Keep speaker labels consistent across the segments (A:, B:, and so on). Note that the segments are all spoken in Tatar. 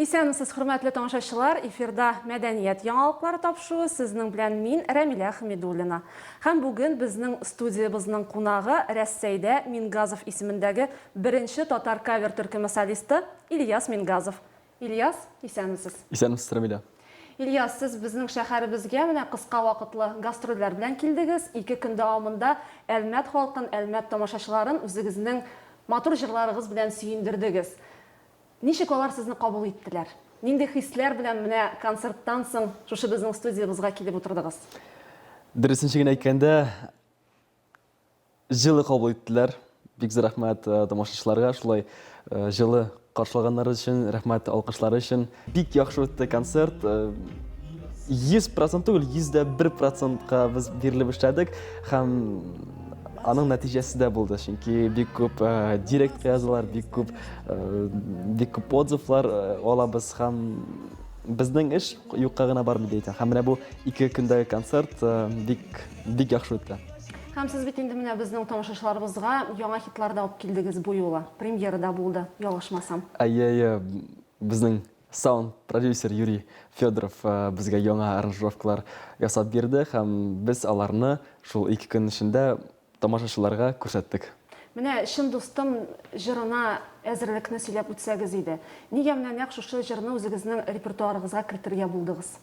A: Исәнмесез, хөрмәтле тамашачылар! Эфирда Мәдәният яңалыклары тапшыруы, сезнең белән мин, Рәмилә Хәмидуллина. Һәм бүген безнең студиябезнең кунагы Рәссәйдә Мингазов исемендәге беренче татар кавер төркеме солисты Ильяс Мингазов. Ильяс, исәнмесез!
B: Исәнмесез, Рәмилә!
A: Ильяс, сез безнең шәһәребезгә менә кыска вакытлы гастрольләр белән килдегез. Ике көн дәвамында Әлмәт халкын, Әлмәт тамашачыларын үзегезнең матур җырларыгыз белән сөендердегез. Ничек алар сезне кабул иттеләр? Нинди хисләр белән менә концерттан соң шушы безнең студиябезгә килеп утырдыгыз?
B: Дөресенчә генә әйткәндә, җылы кабул иттеләр. Бик зур рәхмәт э, тамашачыларга шулай э, җылы каршылаганнары өчен, рәхмәт алкышлары өчен. Бик яхшы үтте концерт. 100 э, процент түгел, 101 процентка без бирелеп эшләдек һәм аның нәтиҗәсе дә булды, чөнки бик күп э, директка язалар, бик күп э, бик күп отзывлар э, алабыз һәм безнең эш юкка гына бармый дип әйтәм. Һәм менә бу ике көндәге концерт бик бик яхшы үтте.
A: Һәм сез бит инде менә безнең тамашачыларыбызга яңа хитлар да алып килдегез бу юлы. Премьера да булды, ялгышмасам.
B: Әйе, әйе, безнең саунд-продюсер Юрий Федоров безгә яңа аранжировкалар ясап бирде һәм без аларны шул ике көн эчендә тамашачыларга күрсәттек.
A: Менә Чын дустым җырына әзерлекне сөйләп үтсәгез иде. Нигә менә нәкъ шушы җырны үзегезнең репертуарыгызга кертергә булдыгыз?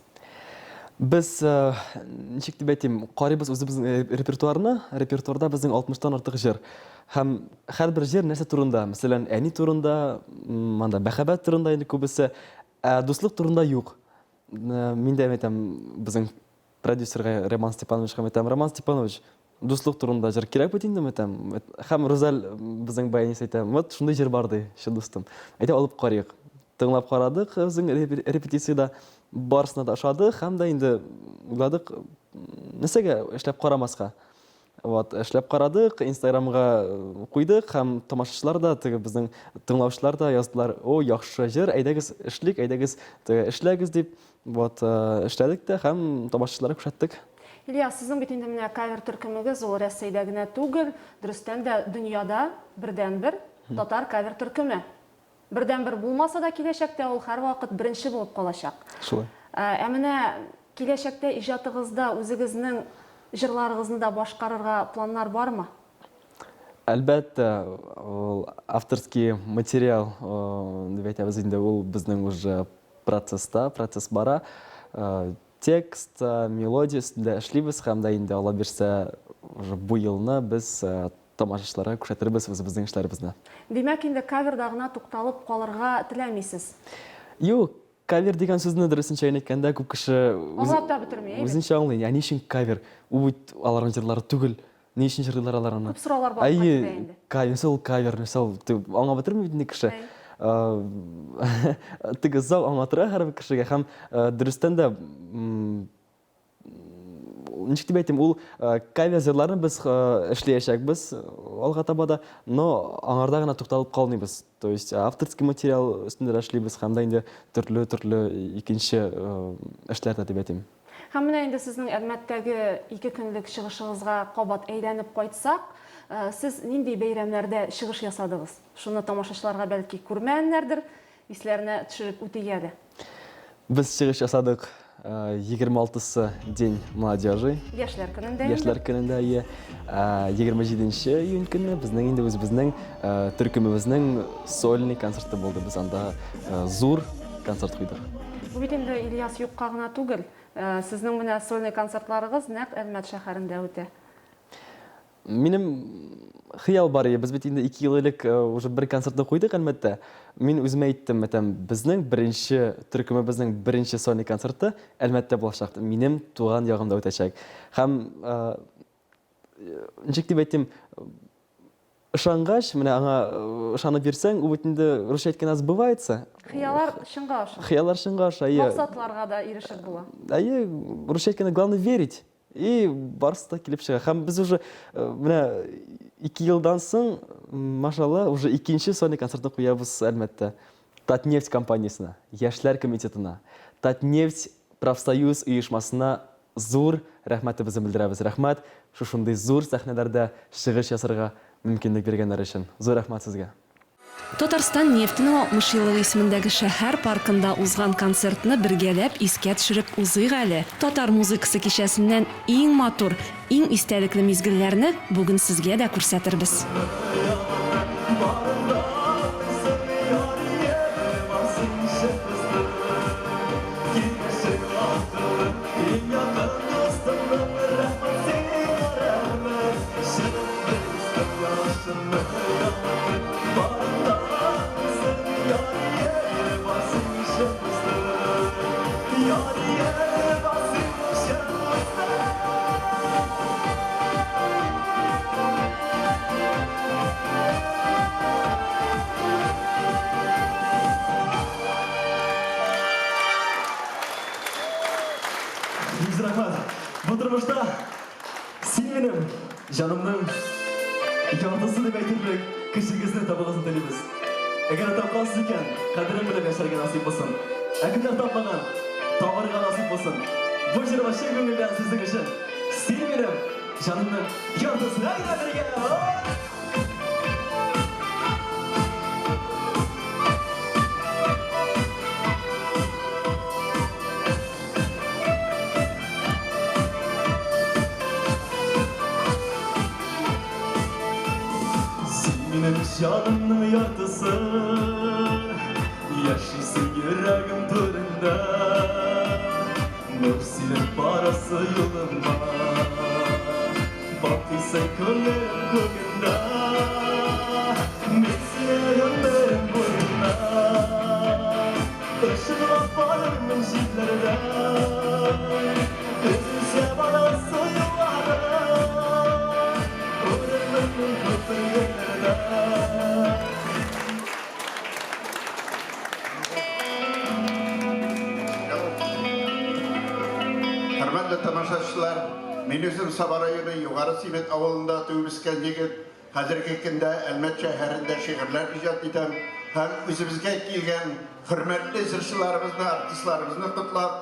B: Без, ничек дип әйтим, карыйбыз үзебезнең репертуарны. Репертуарда безнең алтмыштан артык җыр. Һәм һәрбер җыр нәрсә турында? Мәсәлән, әни турында, анда мәхәббәт турында инде күбесе, ә дуслык турында юк. Мин дә әйтәм, безнең продюсерга Роман Степановичка әйтәм, Роман Степанович, Дуслык турында җыр кирәк бит инде, мәтәм. Һәм Рузәл безнең баянист әйтә, вот шундый җыр бар ди, чын дустым. Әйдә алып карыйк. Тыңлап карадык безнең репетициядә, барысына да ошады һәм дә инде уйладык, нәрсәгә эшләп карамаска. Вот, эшләп карадык, Инстаграмга куйдык һәм тамашачылар да, теге безнең тыңлаучылар да яздылар, о, яхшы җыр, әйдәгез эшлик, әйдәгез теге эшләгез дип. Вот, эшләдек тә һәм тамашачыларга күрсәттек.
A: Ильяс, сезнең бит инде менә кавер төркемегез ул Рәсәйдә генә түгел, дөрестән дә дөньяда бердәнбер татар кавер төркеме. Бердәнбер булмаса да киләчәктә ул һәрвакыт беренче булып калачак.
B: Шулай.
A: Ә менә киләчәктә иҗатыгызда үзегезнең җырларыгызны да башкарырга планнар бармы?
B: Әлбәттә, ул авторский материал дип әйтәбез инде, ул безнең уже процесста, процесс бара. Текст, мелодия өстендә эшлибез һәм дә инде Алла бирсә, уже бу елны без тамашачыларга күрсәтербез үзебезнең эшләребезне.
A: Димәк, инде каверда гына тукталып калырга теләмисез?
B: Юк, кавер дигән сүзне дөресенчә генә әйткәндә, күп кеше
A: Аңлап та бетерми, әйе бит?
B: үзенчә аңлый. Ә ни өчен кавер? Ул бит аларның җырлары түгел. Ни өчен җырлыйлар алар аны?
A: Күп сораулар барлыкка килә инде.
B: Әйе, нәрсә ул кавер, нәрсә ул? Дип аңлап бетерми бит инде кеше. Теге зал аңлатырга һәрбер кешегә һәм дөрестән дә ничек дип әйтим, ул кавер җырларын без эшләячәкбез алга таба да, но аңарда гына тукталып калмыйбыз. То есть авторский материал өстендә дә эшлибез һәм дә инде төрле-төрле икенче эшләр дә дип әйтим.
A: Һәм менә инде сезнең Әлмәттәге ике көнлек чыгышыгызга кабат әйләнеп кайтсак, сез нинди бәйрәмнәрдә чыгыш ясадыгыз? Шуны тамашачыларга бәлки күрмәгәннәрдер, исләренә төшереп үтик әле.
B: Без чыгыш ясадык 26-сы День молодежи.
A: Яшьләр көнендә инде.
B: Яшьләр көнендә, әйе. 27 нче июнь көнне безнең инде үзебезнең төркемебезнең сольный концерты булды. Без анда зур концерт куйдык.
A: Бу бит инде, Ильяс, юкка гына түгел. Сезнең менә сольный концертларыгыз нәкъ Әлмәт шәһәрендә үтә.
B: Минем хыял бар иде. Без бит инде ике ел элек уже бер концертны куйдык Әлмәттә. Мин үземә әйттем, әйтәм, безнең беренче төркемебезнең беренче сольный концерты Әлмәттә булачак. Минем туган ягымда үтәчәк. Һәм ничек дип әйтим, ышангач, менә аңа ышанып йөрсәң, ул бит инде русча әйткәндә сбывается.
A: Хыяллар чынга аша.
B: Хыяллар чынга аша, әйе.
A: Максатларга да ирешеп була.
B: Әйе, русча әйткәндә, главное верить. И барысы да килеп чыга. Һәм без уже менә ике елдан соң, машалла, уже икенче сольный концертны куябыз Әлмәттә. Татнефть компаниясенә, Яшьләр комитетына, Татнефть профсоюз оешмасына Зур рәхмәтебезне белдерәбез. Рәхмәт, шушындый зур сәхнәләрдә чыгыш ясарга мөмкинлек биргәннәре өчен. Зур рәхмәт сезгә.
A: Татарстан нефтенең 60 еллыгы исемендәге шәһәр паркында узган концертны бергәләп искә төшереп узыйк әле. Татар музыкасы кичәсеннән иң матур, иң истәлекле мизгелләрне бүген сезгә дә күрсәтербез.
B: Бик зур рәхмәт. Бу тормышта син минем җанымның яртысы дип әйтерлек кешегезне табыгызны телибез. Әгәр тапкансыз икән, кадерен белеп яшәргә насыйп булсын. Ә кемнәр тапмаган, табарга насыйп булсын. Бу җыр чын күңелдән сезнең өчен. Син минем җанымның яртысы. Әйдә бергә! Син минем җанымның яртысы, Яшисең йөрәгем түрендә. Нур сиреп барасы юлыма, Бакыйсың күңелем күгендә. Мин сине гомерем буена Ышыклап барырмын җилләрдә. Өзелсә барасы юллары, Күрермен мин күпер җирләрдә.
C: Хөрмәтле тамашачылар, мин үзем Саба районы Югары Симет авылында туып үскән егет. Хәзерге көндә Әлмәт шәһәрендә шигырьләр иҗат итәм һәм үзебезгә килгән хөрмәтле җырчыларыбызны, артистларыбызны котлап,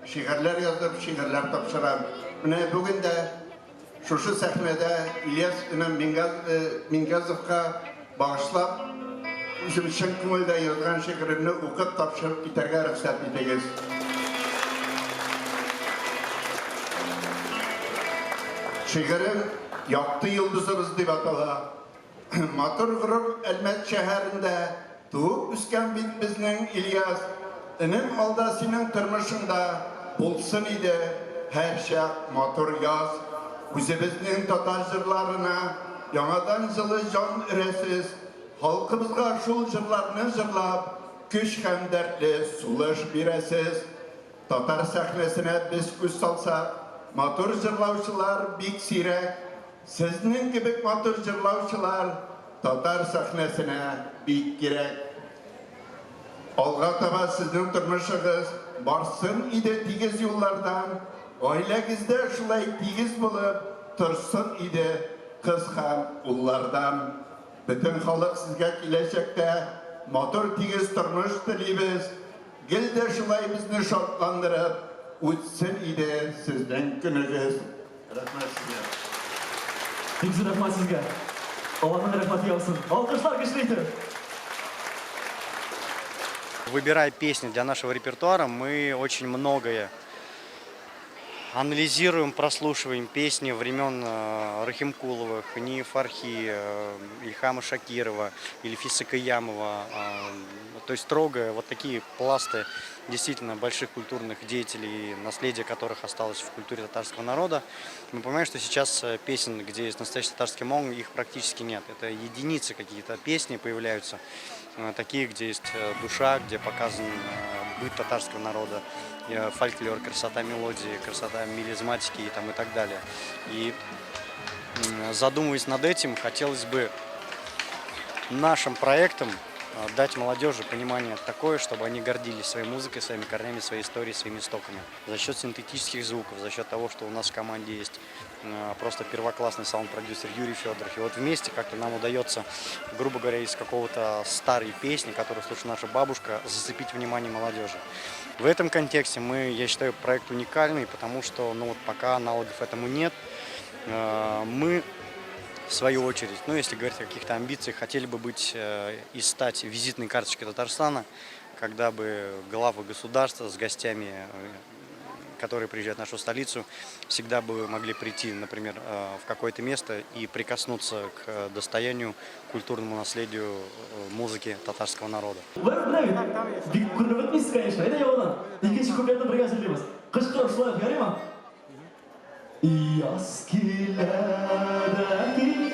C: шигырьләр язып, шигырьләр тапшырам. Менә бүген дә шушы сәхнәдә Ильяс энем Мингазовка багышлап, үзем чын күңелдән язган шигыремне укып тапшырып китәргә рөхсәт итегез. Шигырем Якты йолдызыбыз дип атала. Матур горур Әлмәт шәһәрендә туып үскән бит безнең Ильяс. Энем, алда синең тормышыңда булсын иде һәрчак матур яз. Үзебезнең татар җырларына яңадан җылы җан өрәсез. Халкыбызга шул җырларны җырлап, көч һәм дәртле сулыш бирәсез. Татар сәхнәсенә без күз салсак, матур җырлаучылар бик сирәк. Сезнең кебек матур җырлаучылар татар сәхнәсенә бик кирәк. Алга таба сезнең тормышыгыз барсын иде тигез юллардан, гаиләгез дә шулай тигез булып торсын иде кыз һәм уллардан. Бөтен халык сезгә киләчәктә матур тигез тормыш телибез. Гел дә шулай безне шатландырып үтсен иде сезнең көнегез. Рәхмәт сезгә.
B: Бик зур рәхмәт сезгә. Алланың рәхмәте яусын. Алкышлар көчле итеп.
D: Выбирая песни для нашего репертуара, мы очень многое анализируем, прослушиваем песни времен Рахимкуловых, Нии Фархи, Ильхама Шакирова, Ильфиса Кыямова. То есть трогая вот такие пласты действительно больших культурных деятелей, наследие которых осталось в культуре татарского народа. Мы понимаем, что сейчас песен, где есть настоящий татарский моң, их практически нет. Это единицы какие-то песни появляются, такие, где есть душа, где показан быт татарского народа, фольклор, красота мелодии, красота мелизматики и, там, и так далее. И задумываясь над этим, хотелось бы нашим проектом дать молодежи понимание такое, чтобы они гордились своей музыкой, своими корнями, своей историей, своими истоками. За счет синтетических звуков, за счет того, что у нас в команде есть просто первоклассный саунд-продюсер Юрий Федоров. И вот вместе как-то нам удается, грубо говоря, из какого-то старой песни, которую слушает наша бабушка, зацепить внимание молодежи. В этом контексте мы, я считаю, проект уникальный, потому что, ну вот, пока аналогов этому нет. Мы В свою очередь, ну, если говорить о каких-то амбициях, хотели бы быть и стать визитной карточкой Татарстана, когда бы главы государства с гостями, которые приезжают в нашу столицу, всегда бы могли прийти, например, в какое-то место и прикоснуться к достоянию, культурному наследию музыки татарского народа.
B: Менә бит, бик күренеп бетмисез, конечно. Әйдә яңадан. Икенче куплетны бергә җырлыйбыз. Кычкырып шулай ук, ярыймы? Яз килә дә килә.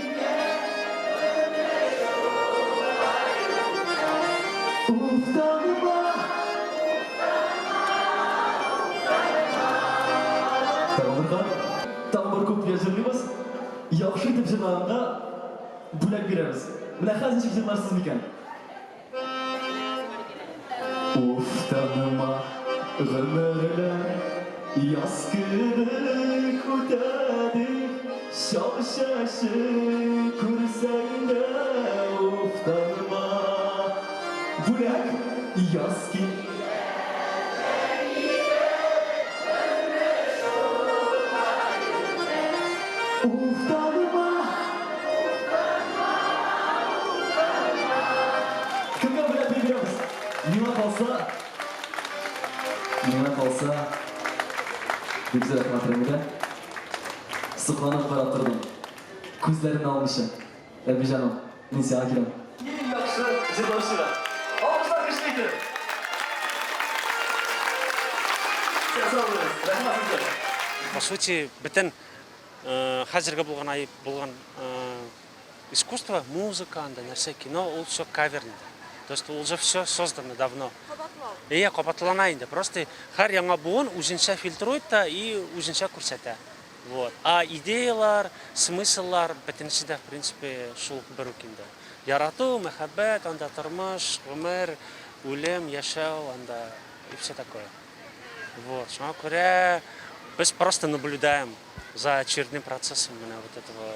B: Уфтанма. Тагын бер кат. Тагын бер куплет җырлыйбыз. Яхшы итеп җырлаганга бүләк бирәбез. Менә хәзер ничек җырларсыз микән? Уфтанма, гомерләр яз кебек үтә дип, чал чәчен күрсәң дә уфтанма. Бүләк яз килә. Уфтанма. Кемгә бүләк бирәбез? Миңа калса, миңа калса, бик зур рәхмәт, Рәмилә. Сокланып карап тордым. Күзләремне алмыйча. Әби җаным, мин сиңа киләм. Иң яхшы җырлаучыга. Алкышлар көчле итеп. Сау булыгыз. Рәхмәт сезгә.
E: По сути, бөтен хәзерге булган аеп булган искусство, музыка, анда нәрсә, кино, ул все кавер инде. То есть ул уже все создано давно.
A: Кабатлау.
E: Ие, кабатлана инде. Просто һәр яңа буын үзенчә фильтрует та и үзенчә күрсәтә. Вот. А идеялар, смысллар бөтенесе дә, в принципе, шул бер үк инде. Ярату, мәхәббәт, анда тормыш, гомер, үлем, яшәү, анда и все такое. Вот. Шуңа күрә без просто наблюдаем за очередным процессом менә вот этого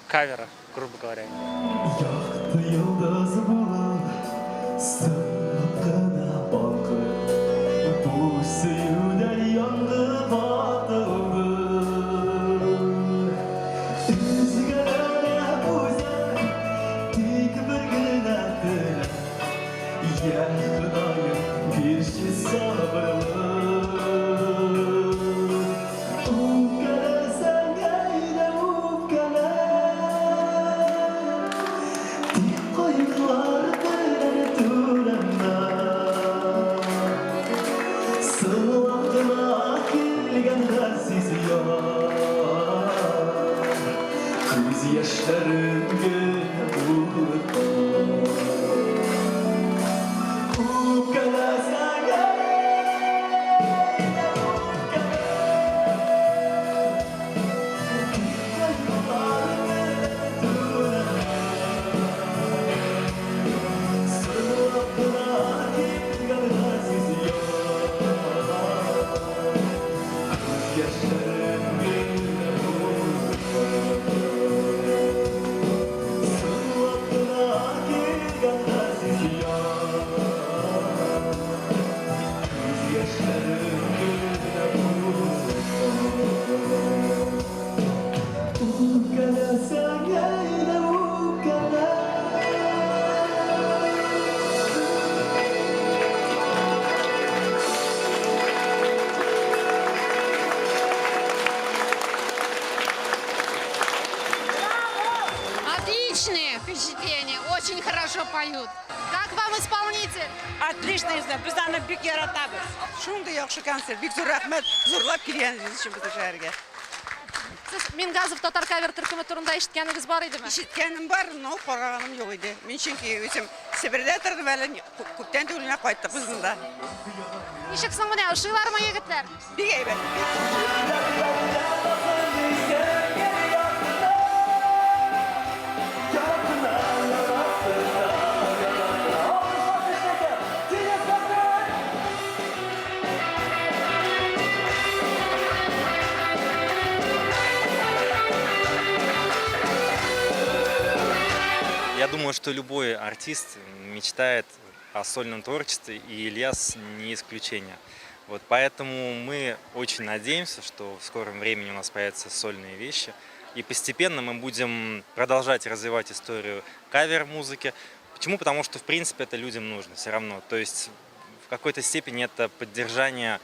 E: кавера, грубо говоря.
B: Якты йолдыз булып, сыңлап кына балкып, бу сөюдән янгып атылды. Өзгәләнә үзем, тик бер генә теләк, йә Ходаем, бирче сабырлык. Үпкәләсәң әйдә үпкәлә, тик кайгылар белән түләнмә. Сыңлап кына килгән газиз яр, күз яшьләрен генә онытма. Үпкәләсәң әйдә үпкәлә, тик кайгылар белән түләнмә. Сыңлап кына килгән газиз яр, күз яшьләрен генә онытма. Сыңлап кына килгән газиз яр, күз яшьләрен генә онытма. Үпкәләсәң әйдә үпкәлә.
F: Отличные впечатления, очень хорошо поют.
A: Как вам исполнитель?
G: Отлично, без аны бик яратабыз.
H: Шундый яхшы концерт, бик зур рәхмәт, зурлап килгәнегез өчен безнең шәһәргә.
A: Сез Мингазов татар кавер төркеме турында ишеткәнегез бар идеме?
H: Ишеткәнем бар, но караганым юк иде. Мин чөнки үзем Себердә тордым әле, күптән түгел генә кайттык без монда.
A: Ничек соң менә, ошыйлармы егетләр?
H: Бик әйбәт. Бик.
I: Я думаю, что любой артист мечтает о сольном творчестве, и Ильяс не исключение. Вот поэтому мы очень надеемся, что в скором времени у нас появятся сольные вещи. И постепенно мы будем продолжать развивать историю кавер-музыки. Почему? Потому что, в принципе, это людям нужно все равно. То есть в какой-то степени это поддержание,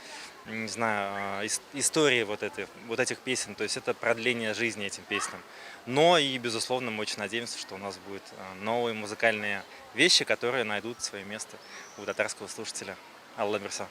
I: не знаю, истории вот, этой, вот этих песен. То есть это продление жизни этим песням. Но и, безусловно, мы очень надеемся, что у нас будут новые музыкальные вещи, которые найдут свое место у татарского слушателя. Алла бирса.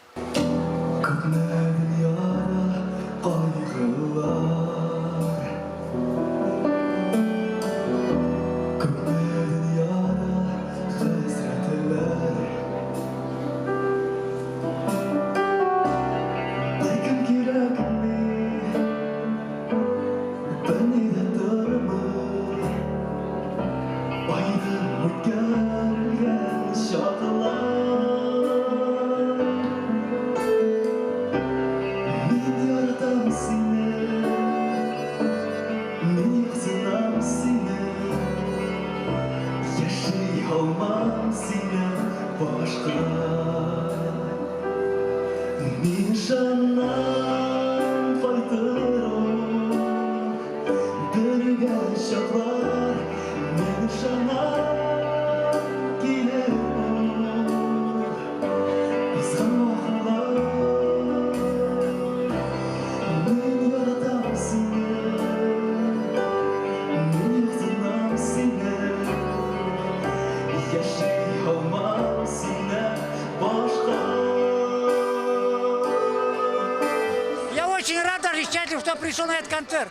J: Я очень рад, даже счастлив, что пришел на этот концерт.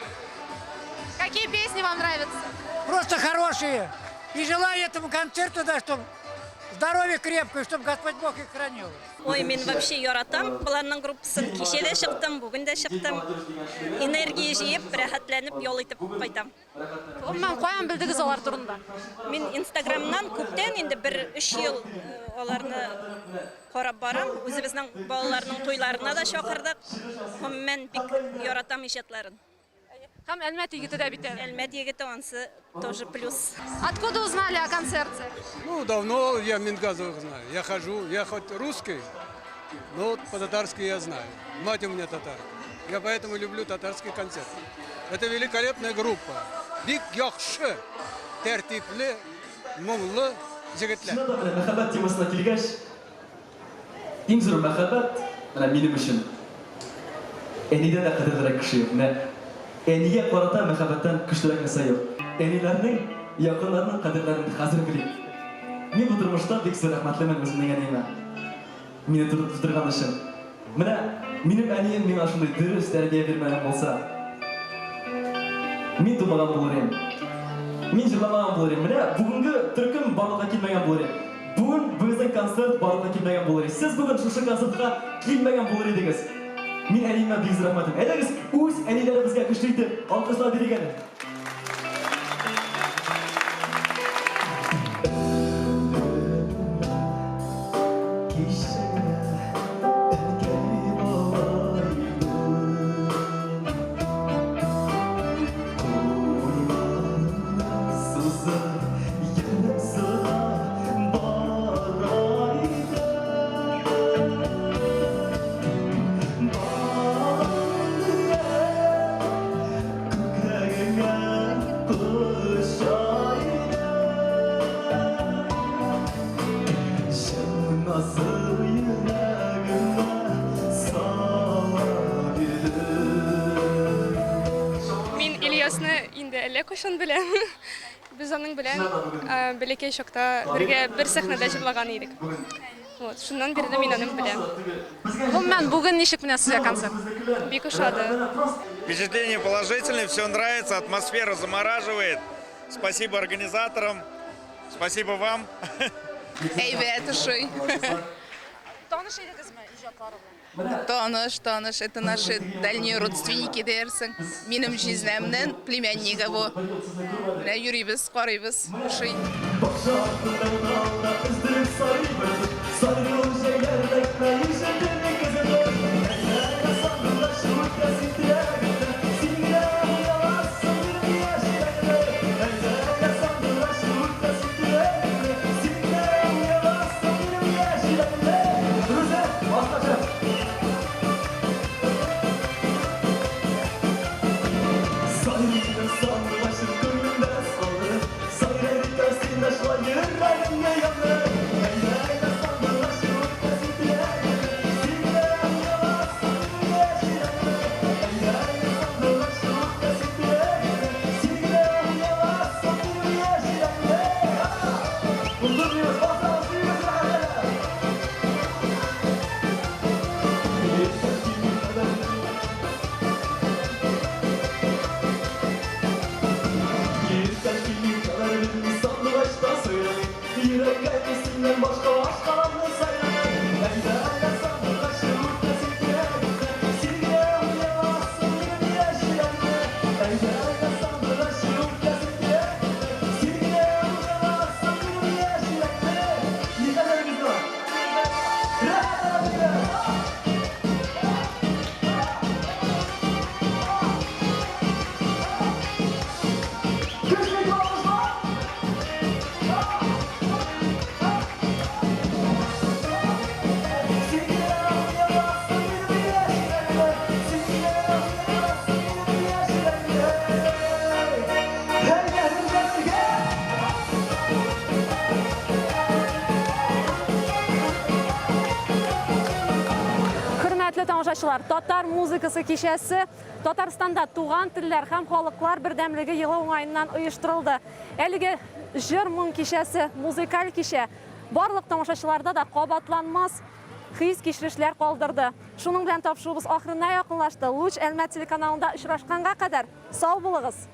F: Какие песни вам нравятся?
J: Просто хорошие. И желаю этому концерту, да, чтобы здоровья крепкое, чтобы Господь Бог их хранил.
K: Ой, мин вообще яратам боларның группасын. Кичә дә чыктым, бүген дә чыктым. Энергия җыеп, рәхәтләнеп ял итеп кайтам.
F: Гомумән, каян белдегез алар турында?
K: Мин Инстаграмнан күптән инде бер өч ел аларны карап барам. Үзебезнең балаларның туйларына да чакырдык. Гомумән, бик яратам иҗатларын.
F: Һәм Әлмәт егете дә бит әле.
K: Әлмәт егете ансы тоже плюс.
F: Откуда узнали о концерте?
L: Ну, давно я Мингазовых знаю. Я хожу, я хоть русский, но вот по-татарски я знаю. Мать у меня татарка. Я поэтому люблю татарский концерт. Это великолепная группа. Бик яхшы, тәртипле, моңлы егетләр.
B: Чыннан да, менә мәхәббәт темасына килгәч, иң зур мәхәббәт менә минем өчен әнидән дә кадерлерәк кеше юк. Менә әнигә карата мәхәббәттән көчлерәк нәрсә юк. Әниләрнең, якыннарның кадерләрен хәзер белик. Мин бу тормышта бик зур рәхмәтлемен үземнең әниемә. Мине тудырган өчен. Менә минем әнием миңа шундый дөрес тәрбия бирмәгән булса, мин тумаган булыр идем. Мин җырламаган булыр идем. Менә бүгенге төркем барлыкка килмәгән булыр иде. Бүген безнең концерт барлыкка килмәгән булыр иде. Сез бүген шушы концертка килмәгән булыр идегез. Мин әниемә бик зур рәхмәтлемен. Әйдәгез, үз әниләребезгә көчле итеп алкышлар бирик әле.
M: Мин Ильясны инде әллә кайчан беләм. Без аның белән бәләкәй чакта бергә бер сәхнәдә җырлаган идек. Вот, шуннан бирле мин аны беләм.
F: Гомумән, бүген ничек менә сезгә концерт?
M: Бик ошады.
N: Впечатление положительное, все нравится, атмосфера замораживает. Спасибо организаторам, спасибо вам.
O: Әйбәт ошый.
F: Таныш идегезме иҗатлары белән?
O: Таныш, таныш. Это наши дальние родственники диярсең. Минем җизнәмнең племяннигы бу. Менә йөрибез, карыйбыз, ошый.
A: Тамашачылар, татар музыкасы кичәсе Татарстанда туган телләр һәм халыклар бердәмлеге елы уңаеннан оештырылды. Әлеге җыр-моң кичәсе, музыкаль кичә барлык тамашачыларда да кабатланмас хис-кичерешләр калдырды. Шуның белән тапшыруыбыз ахырына якынлашты. Луч Әлмәт телеканалында очрашканга кадәр сау булыгыз!